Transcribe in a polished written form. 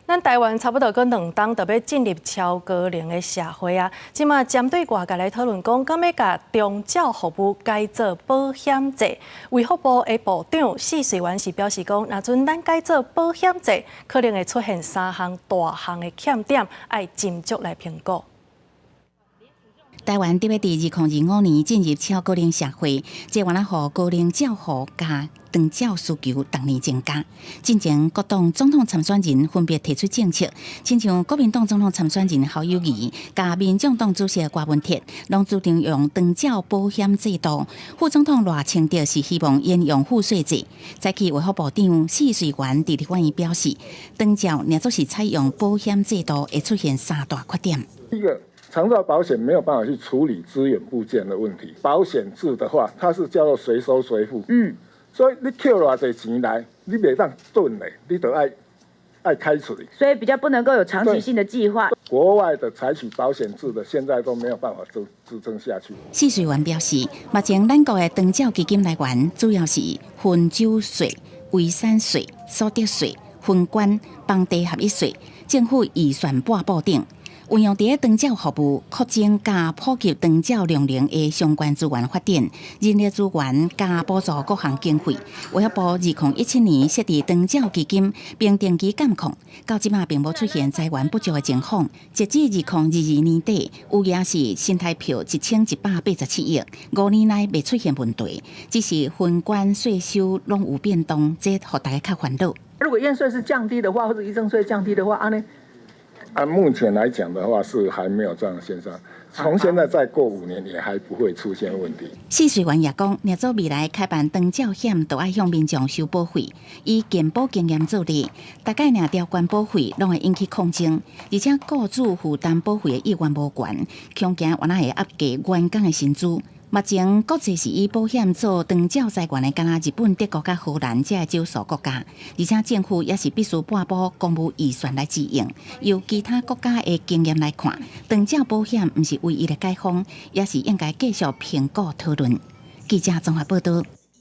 咱台灣差不多閣兩冬就欲進入超高齡的社會啊！這馬針對外界來討論講，敢欲共長照服務改做保險制？衛福部的部長施瑞元是表示講，若準咱改做保險制，可能會出現三項大項的欠點，愛斟酌來評估。台灣得欲佇2025年進入超高齡社會，這會予高齡照護佮長照需求逐年增加。進前各黨總統參選人分別提出政策，親像國民黨總統參選人侯友宜佮民眾黨主席柯文哲，攏主張用長照保險制度。副總統賴清德是希望沿用賦稅制。早起衛福部長施瑞元佇立法院表示，長照若做是採用保險制度，會出現三大缺點。一個長照保險沒有辦法去處理資源不見的問題。保險制的話，它是叫做隨收隨付。所以你扣偌濟錢來，你袂當囤咧，你都愛愛開出去。所以比較不能夠有長期性的計劃。國外的採取保險制的，現在都沒有辦法支撐下去。施瑞元表示，目前咱國的長照基金來源主要是分酒稅、遺產稅、所得稅、分捐、房地合一稅、政府預算撥補等。運用佇咧長照服務擴增佮普及長照量能的相關資源發展、人力資源佮補助各項經費。衛福部2017年設置長照基金，並定期監控，到這馬並無出現財源不足的情況。截至2022年底，餘額是新台票1187億，5年內未出現問題，只是分捐稅收攏有變動，這予大家較煩惱。如果驗稅是降低的話，或者遺贈稅降低的話，按呢？按目前來講的話，是還沒有這樣的現象。從現在再過5年，也還不會出現問題。施瑞元也講，若做未來開辦長照險，都愛向民眾收保費。以健保經驗做例，大概若調懸保費，攏會引起抗爭，而且雇主負擔保費的意願無懸，恐驚原來會壓低員工的薪資。目前國際是以保險做長照財源的，敢若日本、德國佮荷蘭這個少數國家，而且政府也是必須撥補公務預算來支應。由其他國家的經驗來看，長照保險毋是唯一的解方，也是應該繼續評估討論。記者綜合報道。